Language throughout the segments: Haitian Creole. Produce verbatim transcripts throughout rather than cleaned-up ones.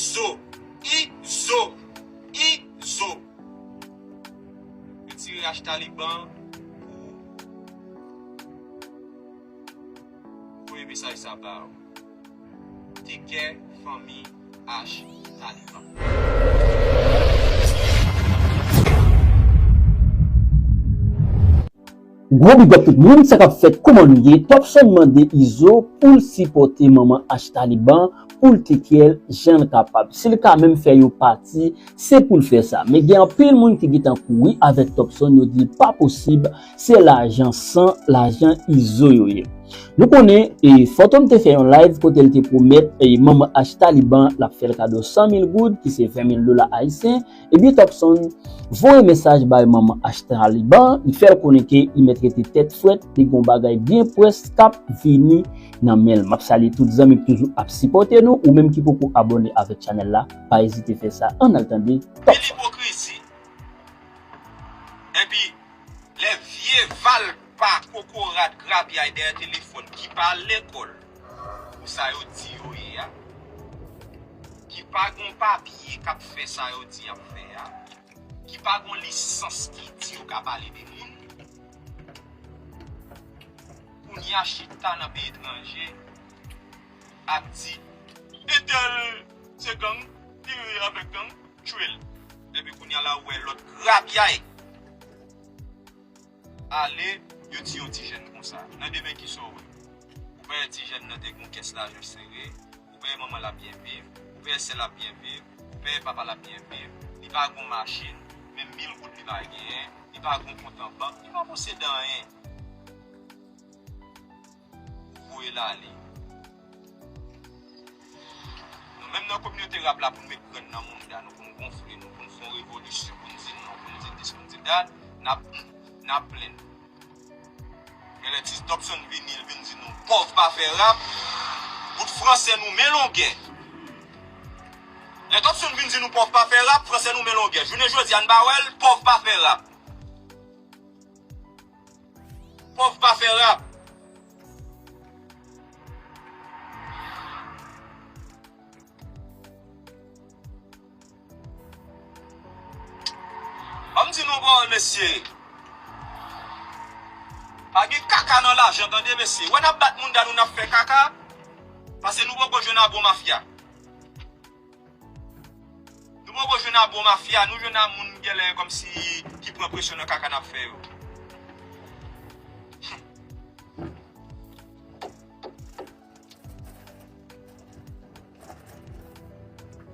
Izo, Izo, Izo. Retire H Taliban pou voye mesaj sa ba ou. Take care fanmi H Taliban. Gwo big up tout moun, sa k ap fèt, kòman nou ye? Topson mande Izo pou l sipòte manman H Taliban, pou l take care l jan l kapab. Si l ka menm fè yo pati, se pou l fè sa. Men gen anpil moun ki gentan kouri avèk Topson, yo di l pa posib, se lajan san, lajan Izo yo ye. Nou konnen, e, Fantom te fè yon live kote l te pwomèt, e, manman H Taliban, l ap fè l kado san mil goud, ki se ven mil dola ayisyen, Ebyen Topson voye mesaj bay manman H Taliban, li fè l konnen ke li mèt rete tèt frèt, li gon bagay byen pwès k ap vini nan men l. M ap salye tout zanmi k toujou ap sipòte nou, ou menm ki poko abòne avèk chanèl la, pa ezite fè sa, ann al tande Topson. Ipokrizi. Epi, lè vye valpa, kokorat, grabyay dèyè telefòn ki pa lekòl pou sa yo di yo ye a, ki pa gon papye k ap fè sa yo di y ap fè a, ki pa gon lisans ki di yo ka pale de moun, kounye a chita nan peyi etranje ap di entèl se gang, li rele avèk gang, tchwe l. Epi kounye a la ou wè lòt grabyay ale, yo tiye yon ti jèn konsa. Nan demen kisa w wè? Ou pa wè ti jèn nan te gon kès lajan sere, ou pa wè manman l ap byen viv, ou pa wè sè l ap byen viv, ou pa wè papa l ap byen viv, li pa gon machin, menm mil goud li pa genyen, li pa gon kont an bank, li pa posede anyen. Ou voye l ale. Nou menm nan kominote rap la pou n met grenn nan mounda nou, pou n gonfle nou, pou n fè yon revolisyon, pou n di non, pou n di dis, pou n di dat, n ap, n ap plenn. Gen lè ti Topson vini, l vin di nou pòv pa fè rap, bout fransè nou men longè. Lè Topson vin di nou pòv pa fè rap, fransè nou men longè. Jounen jodi a n pa wè l, pòv pa fè rap. Pòv pa fè rap. Ban m di nou pawòl, mesye. Pa gen kaka nan lajan, tande, mesye. Wè n ap bat moun dan nou, n ap fè kaka. Paske nou poko jwenn a bon mafya. Nou poko jwenn a bon mafya, nou jwenn a moun genlè kòmsi ki pran presyon nan kaka n ap fè yo.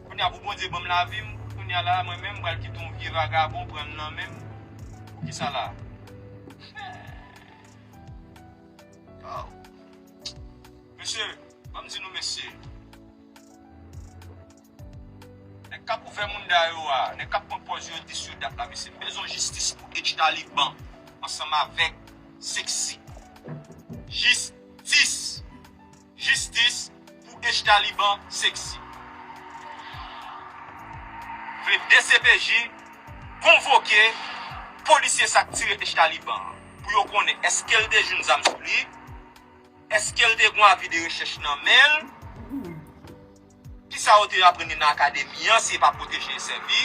Kounye a pou Bondye ban m lavi m, kounye a la mwen menm m pral kite yon vye vagabon pran m nan men m. Poukisa la? Oh. Mesye, ban m di nou mesye. Nèg k ap ouvè mounda yo a, nèg k ap pran pòz yo dis yo dat la, mesye, m bezwen jistis pou H Taliban ansanm avèk Sexy. Jistis! Jistis pou H Taliban Sexy. Vle D C P J konvoke polisye sa k tire H Taliban an pou yo konnen èske l te jwenn zam sou li, èske l te gon avi de rechèch nan men l, kisa yo te aprann li nan akademi an si e pa pwoteje e sèvi,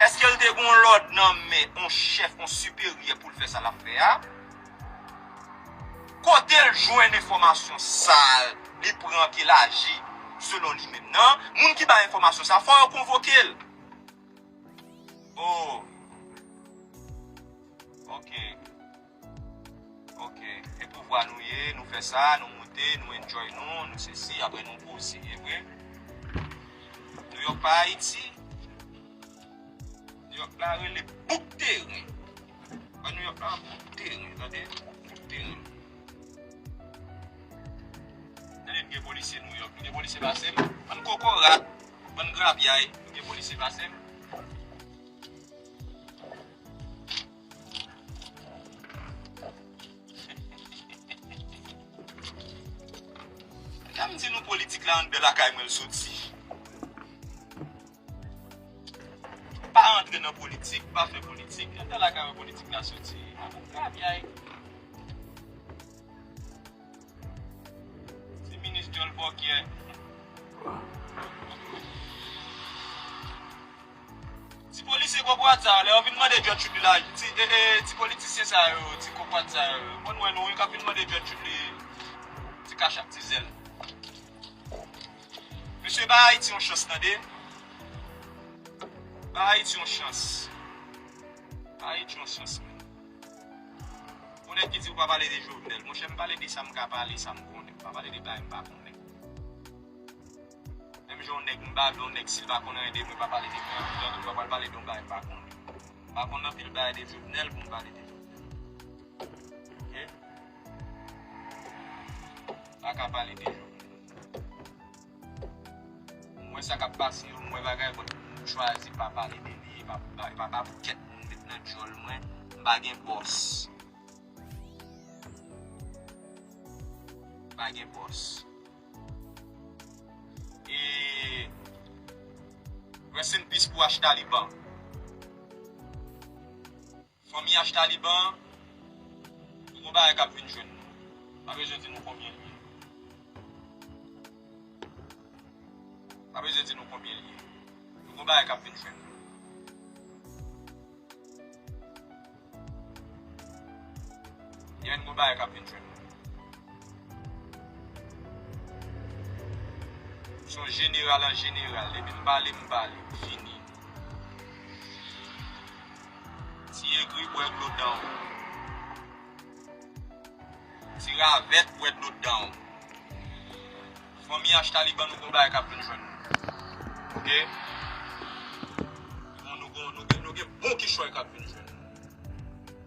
èske l te gon lòd nan men on chèf, on siperyè pou l fè sa l ap fè a? Kote l jwenn enfòmasyon sa li pran ke l aji selon li menm nan? Moun ki bay enfòmasyon sa, fò yo konvoke l. Oh. Ok. Ok. E pouvwa nou ye, nou fè sa, nou moute, nou enjoy nou, nou sesi, apre nou poze, e vre? New York pa Ayiti. New York la rele bouk teren. An New York la, bouk teren, tande? Bouk teren. Tande, nou gen polisye New York, nou gen polisye pase m. Bann kokorat, bann grabyay, nou gen polisye pase m. Lè m di nou politik la anndan lakay mwen l soti. Pa antre nan politik, pa fè politik. Anndan lakay mwen politik la soti. Abyay. Ti minis djòl bòkyè. Konprann sa, lè yo vin mande George Chute li la, ti, e, e, ti politisyen sa yo, ti konprann sa yo. Mwen wè nou, yo k ap vin mande George Chute li, ti kachap, ti zèl. Mesye, ba Ayiti yon chans, tande. Ba Ayiti yon chans. Ba Ayiti yon chans, men. Yon nèg ki di ou pa pale de Jovenel. Monchè, m pale de sa m ka pale, sa m konnen. M pa pale de bagay m pa konnen. Menm jan yon nèg m pa vle yon nèg, si l pa konn anyen de mwen, pa pale de mwen, m pa pral pale de yon bagay m pa konnen. M pa konn anpil bagay de Jovenel pou m pale de Jovenel. Ok? Pa ka pale de Jovenel. M wè sa k ap pase yo, m wè bagay, but m chwazi pa pale de li, e pa, pa, pa, pa pou kèt moun met nan djòl mwen, m pa gen bòs. M pa gen bòs. E rest in peace pou H Taliban. Fanmi H Taliban, nou gon bagay k ap vin jwenn nou. Pa bezwen di nou konbyen l ye. Pa bezwen di nou konbyen l ye. Nou gon bagay k ap vin jwenn nou. Gen yon bagay k ap vin jwenn nou. Se yon jeneral an jeneral. Depi m pale, m pale. Fini. Ti egri bwè dlo dan w. Ti ravèt bwè dlo dan w. Fanmi H Taliban, nou gon bagay k ap vin jwenn nou. Ok? Nou gon, nou gen, nou gen bon kichòy k ap vin jwenn nou.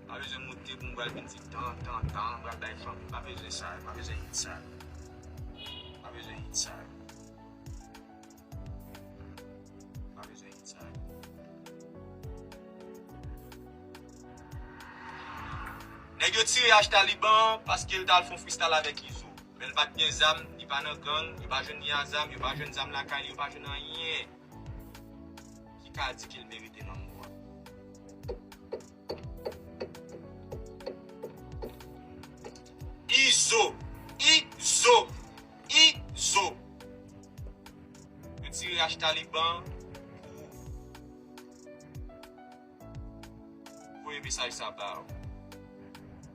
Pa bezwen monte pou m pral vin di tan, tan, tan, m pral bay fanmi. Pa bezwen sa, pa bezwen hit sa. Pa bezwen hit sa. Pa bezwen hit sa. Nèg yo tire H Taliban paske l t al fè yon freestyle avèk Izo. Men l pa t gen zam, li pa nan gang, yo pa jwenn li a zam, yo pa jwenn zam lakay li, yo pa jwenn anyen ki ka di ke l merite lanmò a. Izo, Izo, Izo. Yo tire H Taliban pou voye mesaj sa ba w.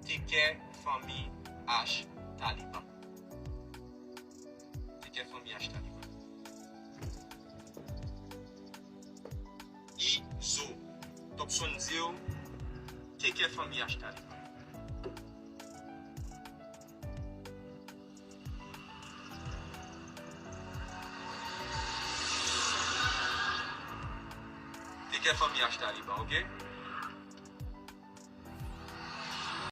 Tekè fanmi H Taliban. Tekè fanmi H Taliban. Izo. Topson di w, tekè fanmi H Taliban. Tekè fanmi H Taliban, ok?